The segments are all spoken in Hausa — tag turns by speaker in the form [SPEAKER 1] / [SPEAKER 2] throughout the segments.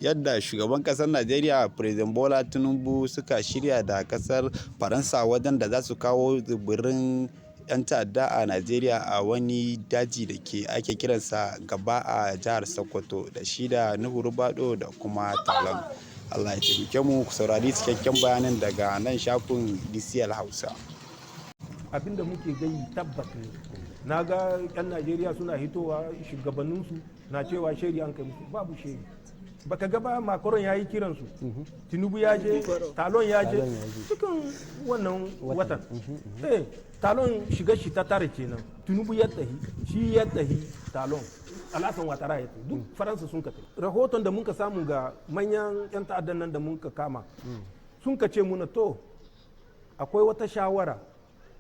[SPEAKER 1] yadda shugaban kasar Najeriya President Bola Tinubu suka shirya da kasar Faransa wajen da za su kawo tsibirin 'yan ta'adda a Najeriya a wani daji da ke ake kiransa Gaba a jihar Sokoto da shi da Nuhu Rubado da kuma Talon. Allah ya taimake mu, ku saurari cikakken bayanin daga nan shafin DCL Hausa.
[SPEAKER 2] Abinda muke gayi tabbat ne. Na ga 'yan Najeriya suna hitowa, shugabanninsu na cewa sheri an kai musu. Babu sheri. Baka ga ba, Macron ya yi kiransu, Tinubu ya je, Talon ya je cikin wannan watan. Eh, Talon shiga shi ta tare kenan. Tinubu ya tahi, shi ya tahi, Talon, Alasan Watara ya tahi, duk Faransa sun ka tahi. Rahoton da muka samu ga manyan 'yan ta'addan nan da muka kama, sun ka ce muna to akwai wata shawara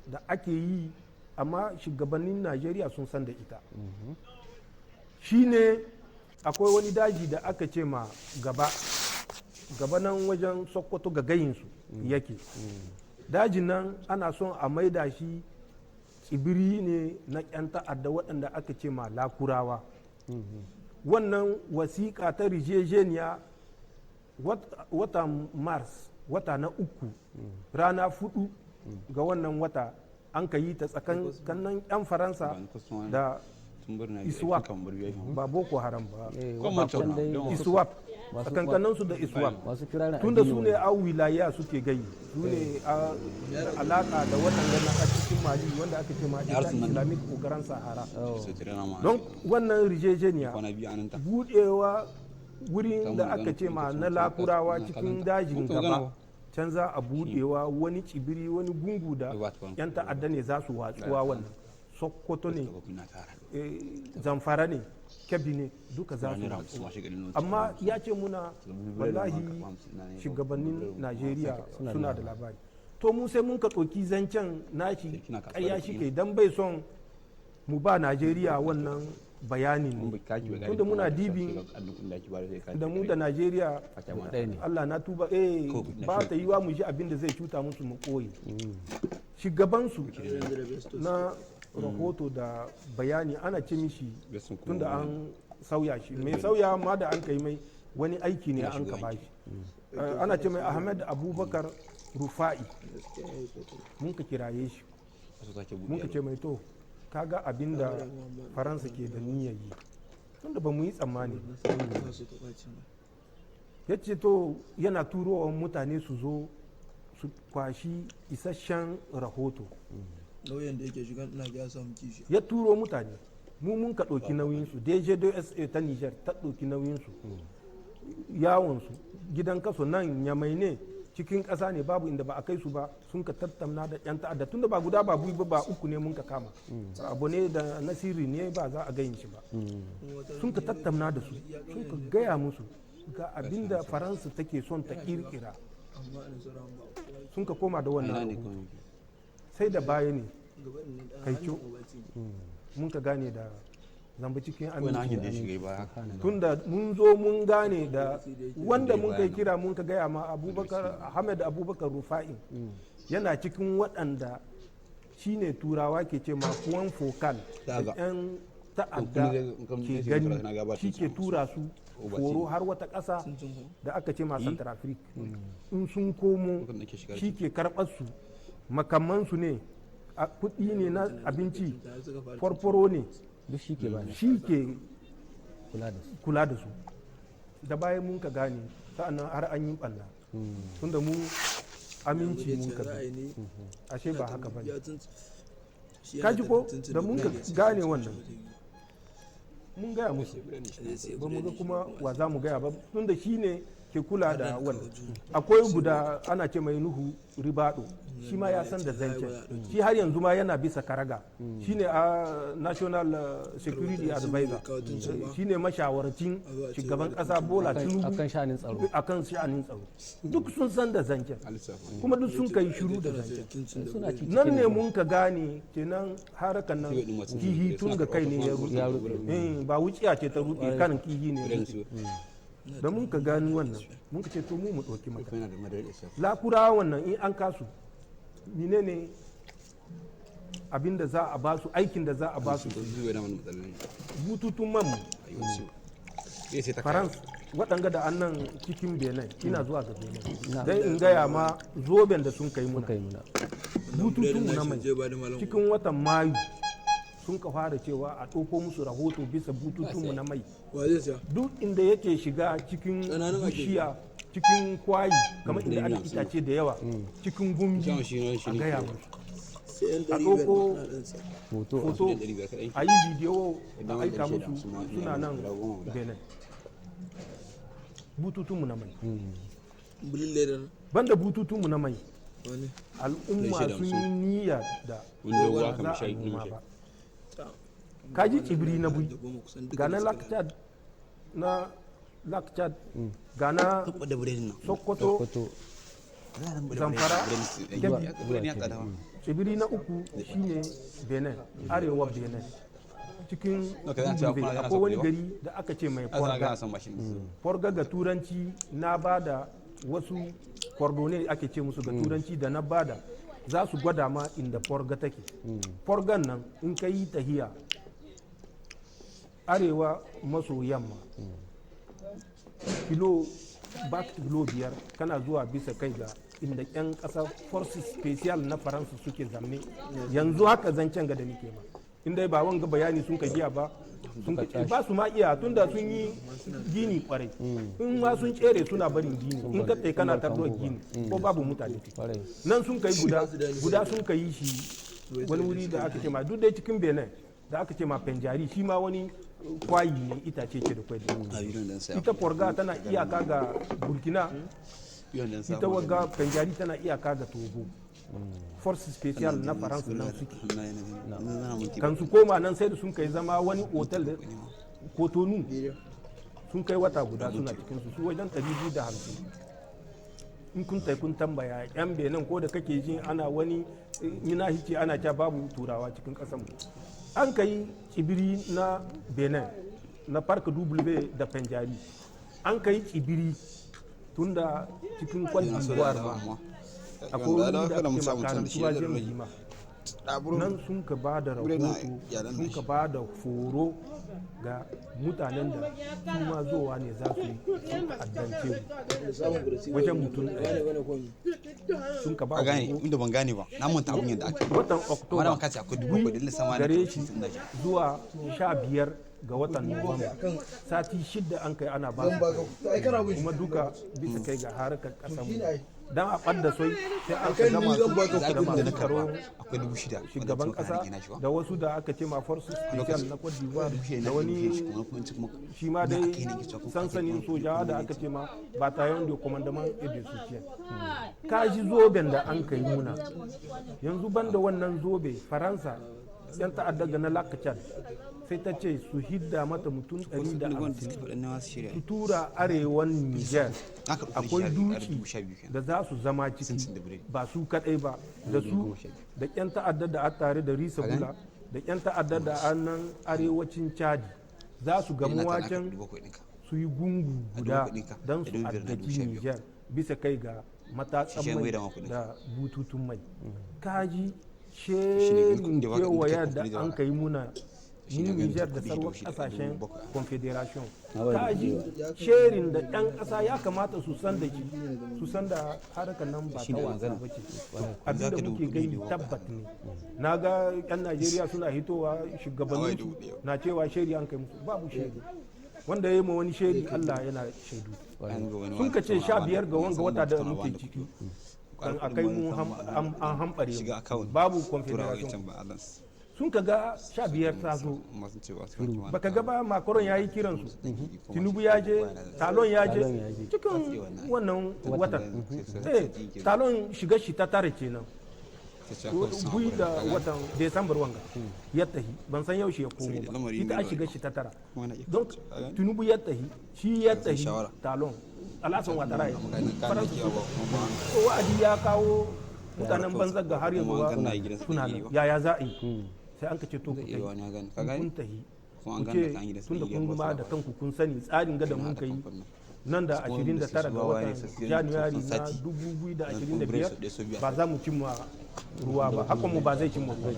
[SPEAKER 2] da ake yi, amma shugabannin Najeriya sun san da ita. Shine akwai wani daji da aka ce ma Gaba, Gaba nan wajen Sokoto ga gayinsu yake. Dajin nan ana son a maida shi tsibiri ne na 'yan ta'adda waɗanda aka ce ma Lakurawa. Wannan wasiƙa ta rijejeniya, wata Mars, wata na uku, rana 4 ga wannan wata an ka yi ta tsakankanin 'yan Faransa da ISWAP, ba Boko Haram ba, ISWAP, tsakankanin su da ISWAP, tunda su ne a wilaya suke gayi, su ne a alaka da waɗanda na a cikin Mali wanda aka ce ma État islamique au Grand Sahara. Don wannan rijejeniya budewa wurin da aka ce ma na Lakurawa cikin dajin Gaba, can za a budewa wani tsibiri, wani gungu da 'yan ta'adda ne za su watsuwa. Wannan Sokoto ne, Zamfara ne, Kebbi ne, duka za su watsu. Amma ya ce muna wallahi shugabannin Najeriya suna da labari. To mu sai mun ka ɗauki zancen nashi ƙarya shi ke dan bai son mu ba Najeriya wannan bayanin ne, tunda muna dibin da mu da Najeriya, Allah na tuba, eh, ba ta yiwa mu ji abin da zai cuta musu mu koyi. Shugabansu na rahoto da bayani ana ce mishi, tunda an sauya shi, mai sauya ma da an kai mai wani aiki ne an ka bashi, ana ce mai Ahmed Abubakar Rufa'i. Mun ka kiraye shi, mun ka ce mai to kaga abin da Faransa ke da niyyar yi, tunda ba mu yi tsammani. Ya ce to yana turowa mutane su zo su kwashi isasshen rahoto.
[SPEAKER 3] Lauyan da yake shiga ina ya samu kishi.
[SPEAKER 2] Ya turo mutane, mu mun ka ɗauki nauyinsu, DG2SA ta Niger ta ɗauki nauyinsu, yawonsu, gidan kaso nan Nyamai ne, cikin ƙasa ne, babu inda ba a kai su ba. Sun ka tattauna da 'yan ta'adda, tunda ba guda ba biyu ba uku ne mun ka kama. Abu ne da nasiri ne, ba za a gayin shi ba. Sun ka tattauna da su, sun ka gaya musu ga abin da Faransa take son ta kirkira. Sun ka koma da wannan. Sai da baya ne kaico mun ka gane da zamba cikin aminci, tunda mun zo mun gane da wanda mun kai kira, mun ka gaya ma, Abubakar Ahmed Abubakar Rufa'i, yana cikin waɗanda shine Turawa ke ce ma point focal da 'yan ta'adda ke gani, shi ke tura su horo har wata ƙasa da aka ce ma Centrafrique. In sun komo, shi ke karɓar su, makamansu ne, kuɗi ne na abinci, farfaro ne.
[SPEAKER 4] Duk shi ke ba
[SPEAKER 2] shi ke
[SPEAKER 4] kula da su.
[SPEAKER 2] Kula da su. Da bayan mun ka gane, sa'annan har an yi ɓanna, tunda mu aminci mun ka bi, ashe ba haka ba ne. Ka ji ko, da mun ka gane wannan, mun gaya musu. Ba mu ga kuma wa za mu gaya ba, tunda shi ne ke kula da wannan. Akwai guda ana ce mai Nuhu Ribado, shi ma ya san da zancen. Shi har yanzu ma yana bisa karaga, shine a National Security Advisor, shine mashawarcin shugaban kasa Bola Tinubu
[SPEAKER 4] akan sha'anin tsaro.
[SPEAKER 2] Akan sha'anin tsaro. Duk sun san da zancen, kuma duk sun kai shiru da zancen.
[SPEAKER 4] Suna ci.
[SPEAKER 2] Nan ne mun ka gane kenan harakan nan kihi tun ga kai ne ya rufe, ba wuciya ce ta rufe kan kihi ne ya rufe. Da mun ka gani wannan, mun ka ce to mu mu ɗauki mata Lakura wannan. In an kasu, menene abin da za a ba su, aikin da za a ba su? Bututun man mu, Faransa Waɗanga da annan cikin Benin, ina zuwa ga Benin don in gaya ma zoben da sun kai muna.
[SPEAKER 4] Kai muna.
[SPEAKER 2] Bututunmu na mai
[SPEAKER 3] Je ba da malam.
[SPEAKER 2] cikin watan Mayu sun ka fara cewa a ɗauko musu rahoto bisa bututunmu na mai.
[SPEAKER 3] Wa zai siya?
[SPEAKER 2] Duk inda yake shiga cikin
[SPEAKER 3] Ƙananun ake.
[SPEAKER 2] bishiya, cikin kwayi, kamar inda ana itace da yawa, cikin gumbi, a gaya musu.
[SPEAKER 3] Sai yan
[SPEAKER 2] A
[SPEAKER 3] 500
[SPEAKER 2] ɗauko
[SPEAKER 3] na ɗan siya.
[SPEAKER 4] Hoto.
[SPEAKER 2] Hoto, a yi bidiyo, a aika musu, suna nan Benin. Bututunmu na mai.
[SPEAKER 3] Bulin leda na.
[SPEAKER 2] Banda bututunmu na mai,
[SPEAKER 3] Wani.
[SPEAKER 2] al'umma sun yi niyya da ba za a noma ba. Kaji tsibiri na bui
[SPEAKER 3] Da goma kusan duka
[SPEAKER 2] ga na
[SPEAKER 3] da suka
[SPEAKER 2] Lak Chad, na Lak Chad, ga na Sokoto,
[SPEAKER 4] Hoto.
[SPEAKER 2] Zamfara, Kebbi. Tsibiri na uku shine Benin, arewa Benin, cikin Gumbe akwai wani gari da aka ce mai Porga. Porga ga turanci na ba da wasu coordonate ake ce musu ga turanci da na bada, za su gwada ma inda Porga take. Porgan nan, in ka yi tahiya arewa maso yamma kilo ba kilo 5, kana zuwa bisa kai ga inda 'yan ƙasa forces special na Faransa suke zamne yanzu haka. Zancen ga da nike ma, in dai ba wanga bayani sun ka giya ba, sun ka ba su ma iya, tunda sun yi gini kwarai. In ma sun tsere, suna barin gini. In ka tsaye kana tardo gini ko babu mutane ciki.
[SPEAKER 4] Kwarai.
[SPEAKER 2] Nan sun kai guda guda, sun kai shi wani wuri da aka ce ma, duk dai cikin Benin, da aka ce ma Penjari. Shi ma wani kwayi ne, itace ce da kwai. Ita Porga tana iyaka ga Burkina, ita wagga Penjari tana iyaka ga Togo. Force special na Faransa nan suke. Kan su koma nan, sai da sun kai zama wani otal da Kotonu, sun kai wata guda suna cikin su, su wajen 250. In kun tai kun tambaya yan Benin, ko da kake jin ana wani mina hice, ana cewa babu turawa cikin ƙasar mu. An kai tsibiri na Benin na Park W da Penjari. An kai tsibiri tunda cikin Cote d'Ivoire ma akwai wani da ake makarantu jima nan, sun ka ba da rahoto, sun ka ba da foro ga mutanen da su ma zowa ne za su yi addance mu, wajen mutum 100 sun ka ba
[SPEAKER 1] A gane
[SPEAKER 2] horo.
[SPEAKER 1] inda ban gane ba, na manta abun yadda aka yi.
[SPEAKER 2] Watan
[SPEAKER 1] Amma
[SPEAKER 2] Oktoba
[SPEAKER 1] da ka ce akwai 7,000 da sama da
[SPEAKER 2] gare shi zuwa 15 ga watan Nuwamba, sati 6 an kai ana ba su,
[SPEAKER 3] Ai kana bin
[SPEAKER 2] kuma duka bisa kai ga harkar kasar mu dan a ɓadda soi, sai an ka
[SPEAKER 3] Akan
[SPEAKER 2] gama
[SPEAKER 3] ni zan
[SPEAKER 2] su
[SPEAKER 3] baka
[SPEAKER 2] da
[SPEAKER 1] kuɗin da
[SPEAKER 2] masu
[SPEAKER 1] na
[SPEAKER 2] tsaro
[SPEAKER 1] karba akwai 6,000
[SPEAKER 2] shugaban kasa da wasu da aka ce ma forces special na Cote d'Ivoire, da wani shi ma dai sansanin soja da aka ce ma bataillon de commandement et de soutien. Ka ji zoben da an kai muna. Yanzu banda wannan zobe, Faransa, yan ta'adda ga na Lak Chad, sai ta ce su hidda mata mutum 150 su tura arewan Niger. Akwai duki da za su zama ciki, ba su kadai ba, da su da yan ta'adda da a tare da Risa Bula, da yan ta'adda da annan arewacin Chadi, za su gamu wajen su yi gungu guda don su addaki Niger bisa kai ga matatsan mai da bututun mai. Kaji shirin kewaya da an kai muna mu Niger da sauran kasashen confederation. Kaji sherin da 'yan ƙasa ya kamata su san da shi, su san da harkar nan ba ta wasa ba ce. Abinda muke gani tabbat ne. Na ga 'yan Najeriya suna hitowa, shugabannin su na cewa sheri an kai musu. Babu sheri. Wanda ya yi ma wani sheri, Allah yana shaidu. Sun ka ce 15 ga wanga wata da muke ciki kan a kai mu an hambare mu, babu confederation. Sun ka ga 15 ta zo, baka ga ba Macron ya yi kiransu, Tinubu ya je, Talon ya je cikin wannan watan. Eh, Talon shiga shi ta tare kenan bui da watan Desambar wanga ya tahi, ban san yaushe ya komo ba. Ita a shiga shi ta tara. Don Tinubu ya tahi, shi ya tahi, Talon, Alasan Watara ya Faransa. To wa'adi ya kawo mutanen banza ga har yanzu ba suna nan. Yaya za a yi? Sai an ka ce to ku tahi, kun tahi ku ce tun da kun ma da kanku kun sani tsarin gada mun kai nan da 29 ga watan January na 2025 ba za mu cimma ruwa ba, hakan mu ba zai cimma ruwa.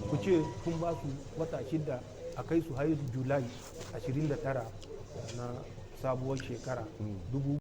[SPEAKER 2] Ku ce kun ba su wata 6, a kai su har July 29 na Sabuwar shekara.